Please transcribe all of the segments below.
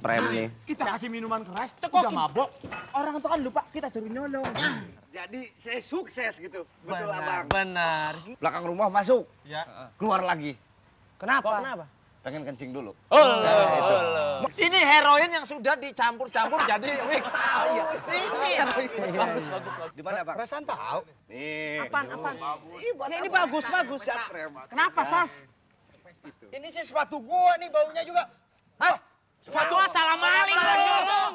Prem nih. Kita kasih minuman keras, udah mabok. Orang itu kan lupa kita suruh nyolong. Jadi saya sukses gitu. Betul abang. Benar. Belakang rumah masuk. Ya. Keluar lagi. Kenapa? Pengen kencing dulu. Ini heroin yang sudah dicampur-campur jadi wig. Iya. Ini. Bagus. Di mana bang? Perasaan tahu. Nih. Apaan? Ini bagus. Siap, Prem. Kenapa, Sas? Ini sih sepatu gua nih baunya juga. Hah? Sepatu salah maling dong.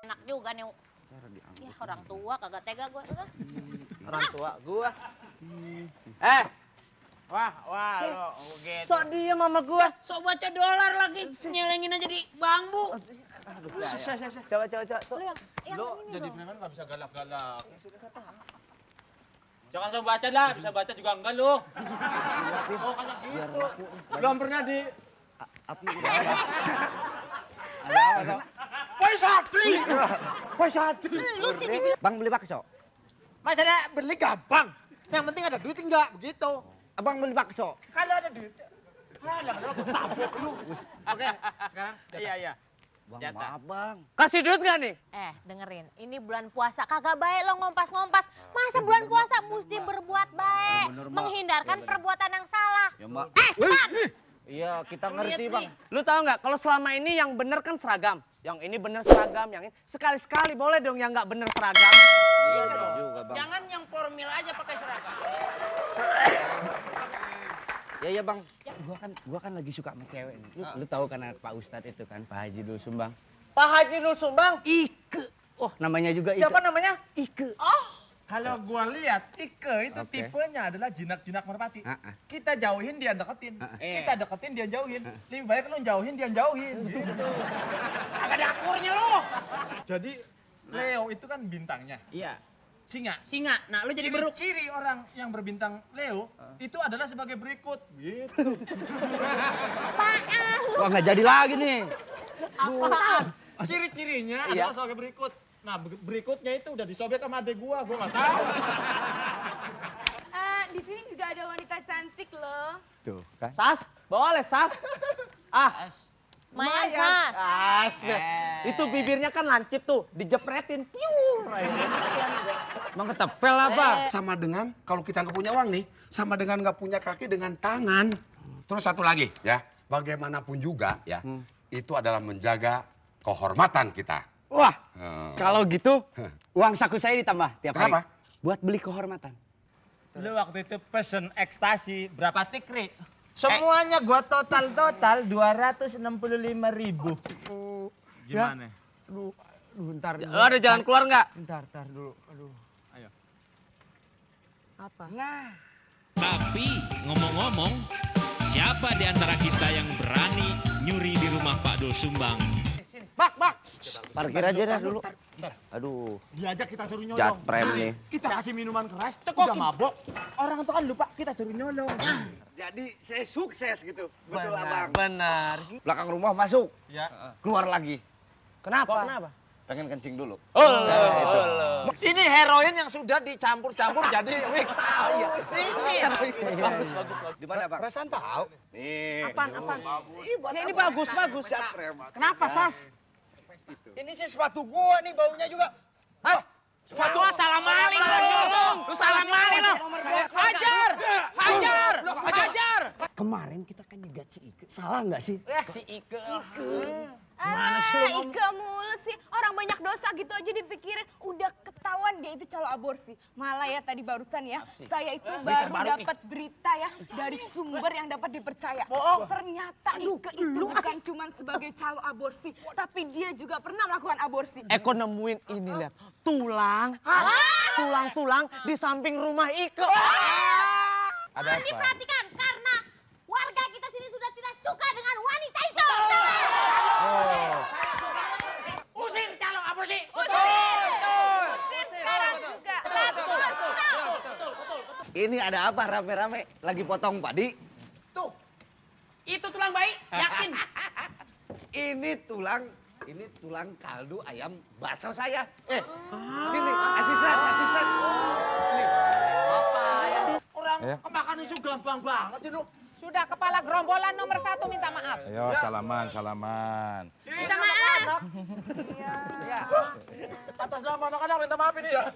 Enak juga nih. Ya orang tua kagak tega gua. Orang tua gua. Wah, lo gitu. Sok dia mama gua. Sok baca dolar lagi, nyelengin aja di bambu. Coba. Lu yang Lo ini jadi dong. preman nggak bisa galak-galak. Jangan langsung baca dah, bisa baca juga enggak lo. Oh kayak gitu. Belum pernah di. Ada apa tuh? Woi Satri. Lu sih dibilang Bang beli bakso. Mas ada beli gampang. Yang penting ada duit enggak begitu. Abang beli bakso. Kalau ada duit. Halah, aku tabok lu. Oke, sekarang. Iya. Bang, maaf bang. Kasih duit nggak nih? dengerin. Ini bulan puasa kagak baik lo ngompas-ngompas. Masa bulan puasa mesti berbuat baik, bener, Mak. menghindarkan Ya, bener. perbuatan yang salah. Ya mak. Cepat. Iya kita ngerti bang. Lu tahu nggak? Kalau selama ini yang bener kan seragam. Yang ini bener seragam, yang ini sekali-sekali boleh dong yang nggak bener seragam. Iya juga bang. Jangan yang formil aja pakai seragam. Ya bang. Gua kan lagi suka sama cewek nih. Lu tahu kan anak Pak Ustadz itu kan Pak Haji Dul Sumbang. Pak Haji Dul Sumbang. Ike. Oh namanya juga Ike. Siapa namanya? Ike. Kalau gua lihat Ike itu Oke. tipenya adalah jinak-jinak merpati. Ah. Kita jauhin dia deketin. Eh. Kita deketin dia jauhin. Lebih baik lu jauhin dia jauhin. Gitu. Agak ada akurnya lu. Jadi Leo itu kan bintangnya. Iya. Singa. Nah, lu jadi beruk. Ciri orang yang berbintang Leo itu adalah sebagai berikut. Gitu. Wah nggak jadi lagi nih. Ciri-cirinya Iya. adalah sebagai berikut. Nah, berikutnya itu udah disobek sama adek gua nggak tahu. Di sini juga ada wanita cantik loh. Tuh kan. Sas, boleh Sas. Mayan Sas. Itu bibirnya kan lancip tuh, dijepretin. Piur. Emang ketepel apa? Sama dengan kalau kita nggak punya uang nih, sama dengan nggak punya kaki dengan tangan. Terus satu lagi ya, bagaimanapun juga ya, itu adalah menjaga kehormatan kita. Wah, Hmm. kalau gitu uang saku saya ditambah tiap Kenapa? hari. Buat beli kehormatan. Lu waktu itu pesen ekstasi berapa tikri? Semuanya gua total 265.000. Gimana? Aduh, ntar. Lo ada jalan keluar nggak? Ntar dulu. Aduh. Ayo. Apa? Nah. Tapi ngomong-ngomong, siapa di antara kita yang berani nyuri di rumah Pak Dul Sumbang? Bak. Parkir aja dah dulu. Aduh. Diajak kita suruh nyolong. Jat Prem nih. Kita kasih minuman keras, udah mabok. Orang itu kan lupa kita suruh nyolong. Jadi saya sukses gitu. Betul abang. Benar. Belakang rumah masuk. Ya. Keluar lagi. Kenapa? Pengen kencing dulu. Ini heroin yang sudah dicampur-campur jadi wig. Iya. Ini. Bagus. Di mana bang? Perasaan tahu. Nih. Apaan? Ini bagus. Siap, Prem. Kenapa Sas? Ini sih sepatu gua nih baunya juga. Hah? Sepatu salah maling dong. Lu salah maling lo. Hajar. Kemarin kita kan nyegat si Ike. Salah nggak sih? Si Ike. Ike mulu sih. Orang banyak dosa gitu aja dipikirin. Udah ketahuan dia itu calon aborsi. Malah ya tadi barusan ya, saya itu baru dapat berita ya dari sumber yang dapat dipercaya. Ternyata Ike itu bukan cuma sebagai calon aborsi, tapi dia juga pernah melakukan aborsi. Eko nemuin ini lihat. Tulang di samping rumah Ike. Ada apa? Diperhatikan karena warga kita sini sudah tidak suka dengan wanita itu. Usir calon aborsi. Usir sekarang juga. Ini ada apa rame-rame? Lagi potong padi? Tuh. Itu tulang bayi, yakin? Ini tulang kaldu ayam bakso saya. Sini, asisten. Nih. Orang kemakan Su gampang banget sih lu. Sudah kepala gerombolan nomor 1 minta maaf. Ayo salaman. Minta maaf. Ya. Atas nama anak-anak minta maaf ini ya.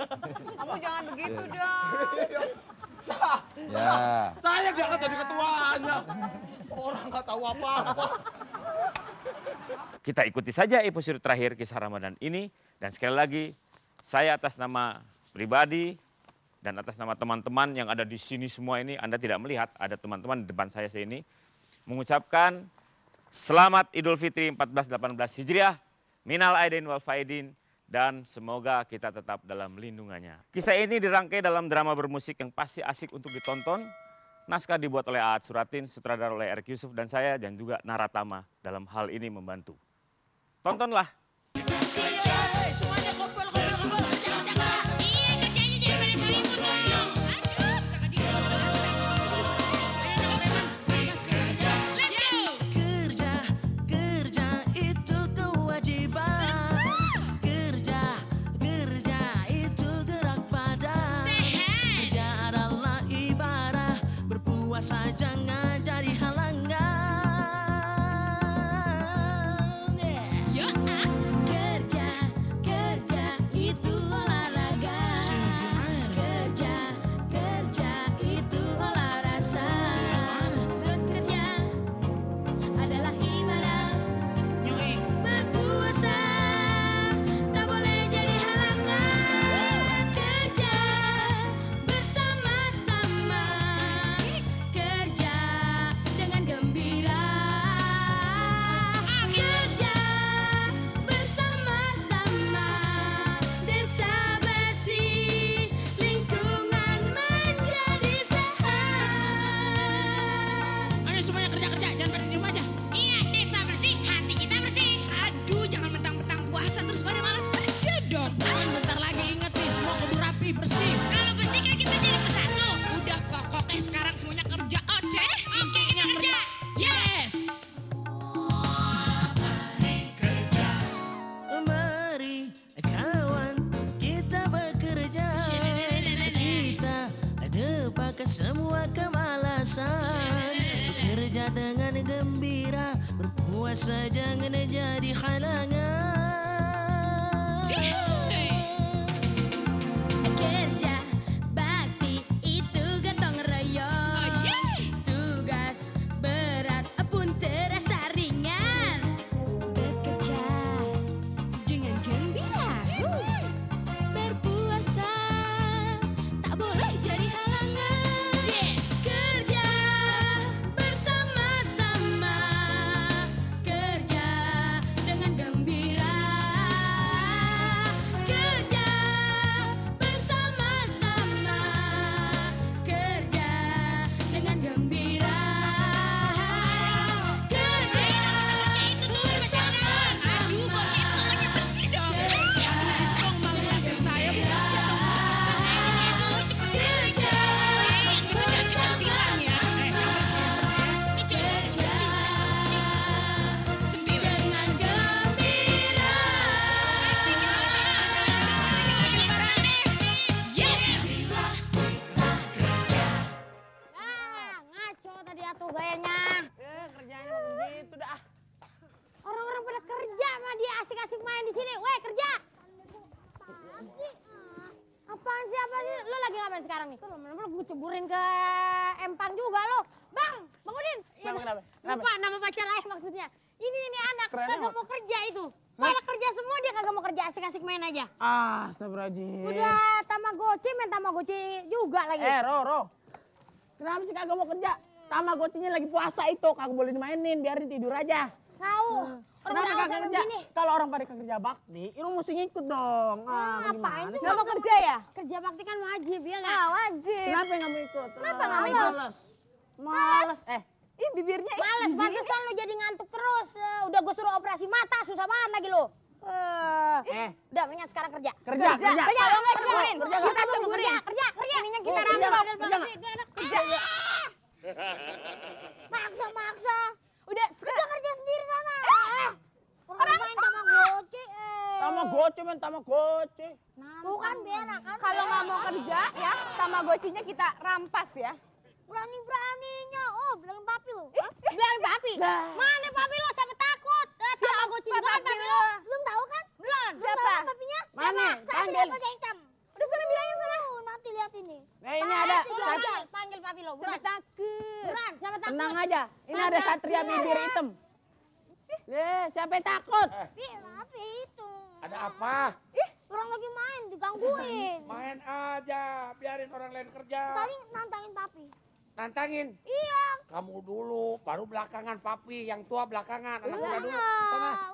Kamu jangan begitu dong. Ya. Saya diangkat jadi ketuanya. Orang nggak tahu apa-apa. Kita ikuti saja episode terakhir kisah Ramadan ini. Dan sekali lagi, saya atas nama pribadi dan atas nama teman-teman yang ada di sini semua ini, Anda tidak melihat, ada teman-teman di depan saya sini, mengucapkan selamat Idul Fitri 1418 Hijriah, minal aidin wal faidin, dan semoga kita tetap dalam lindungannya. Kisah ini dirangkai dalam drama bermusik yang pasti asik untuk ditonton. Naskah dibuat oleh Aat Suratin, sutradara oleh Erick Yusuf dan saya, dan juga Naratama dalam hal ini membantu. Tontonlah. Semuanya kumpul. Iya, kerjanya jangan pada saling potong. Aduh, kakak dia. Let's go. Kerja itu kewajiban. Kerja itu gerak badan. Kerja adalah ibadah, berpuasa jangan jadi halangan. Yo, kerja itu olahraga. Kerja itu olah rasa. Bekerja adalah ibadah. Berpuasa tak boleh jadi halangan. Kerja bersama-sama. Kerja dengan gembira. Kerja bersama-sama. Desa bersih, lingkungan menjadi sehat. Ayo semuanya kerja, jangan pada diem aja. Iya, desa bersih, hati kita bersih. Aduh, jangan mentang-mentang puasa terus pada malas kerja dong. Kalian bentar lagi ingat nih, semua kudu rapi, bersih. Kalau bersih kan kita jadi bersatu. Udah pokoknya sekarang semuanya kerja. Oke, kita kerja. Yes. Mari kawan kita bekerja. Kita lupakan semua kemalasan. Bekerja dengan gembira, berpuasa jangan jadi halangan. Kerja bakti itu gotong royong. Tugas berat pun terasa ringan. Bekerja dengan gembira. Berpuasa tak boleh jadi halangan. Kerja bersama-sama. Kerja dengan gembira. Kerja bersama-sama. Kerja dengan gembira. Kerja itu tuh bersama. Aduh, kok itu tangannya bersih dong. Kerja Dong malah saya Aduh, cepet kerja. Kita jangan bilang ya. Ini kerja dengan gembira. Yes. Ngaco tadi atuh gayanya. Kerjanya begitu dah. Orang-orang pada kerja mah dia asik-asik main di sini. Weh, kerja. Apaan sih? Lo lagi ngapain sekarang nih? Lo gue ceburin ke empang juga lo. Bang Udin. Kenapa? Lupa nama pacar ayah maksudnya. Ini anak Keren kagak amat. mau kerja itu. Malah kerja semua dia kagak mau kerja, asik-asik main aja. Astagfirullahaladzim. Udah Tamagotchi main Tamagotchi juga lagi. Roro. Kenapa sih kagak mau kerja? Tamagotchinya lagi puasa itu, kagak boleh dimainin, biarin tidur aja. Tahu. Kenapa Orang kagak sampai kerja? begini. Kalau orang pada kerja bakti, lu mesti ngikut dong. Ngapain tuh? Nggak mau kerja ya? Kerja bakti kan wajib ya nggak? Wajib. Kenapa nggak mau ikut? Kenapa nggak mau ikut? Males. Ih, bibirnya. Males, pantesan lu jadi ngantuk terus. Udah gue suruh operasi mata, susah banget lagi lu. Udah, mendingan sekarang kerja. Kerja. Kerja, lo nggak ceburin. Kerja, Kita kerja, ceburin. Kerja. Ininya kita Oh, rapi kerja, model kerja. bersih. Dia anak kerja. Maksa. Udah, Kerja sendiri sana. Orang main Tamagotchi. Tamagotchi. Tuh kan biar kan. kalau nggak mau kerja ya, Tamagotchinya kita rampas ya. Berani-beraninya. Oh, bilangin papi lo. Bilangin papi? Mana papi lo? Sampai takut. Sama Tamagotchi juga kan papi lo. Belum tahu kan? Belum. Belum tahu kan papinya? Mana? Satu Panggil. pakai hitam. Udah sana bilangin sana. Nanti lihat ini. Ini ada Panggil papi lo. Sama takut. Beran, siapa takut? tenang aja. Ini ada satria bibir hitam. Siapa yang takut? Papi itu. Ada apa? Orang lagi main, digangguin. Main aja, biarin orang lain kerja. Tadi nantangin papi. Nantangin. Iya. Kamu dulu, baru belakangan papi. Yang tua belakangan. Anak muda dulu. Ah, Sana. udah.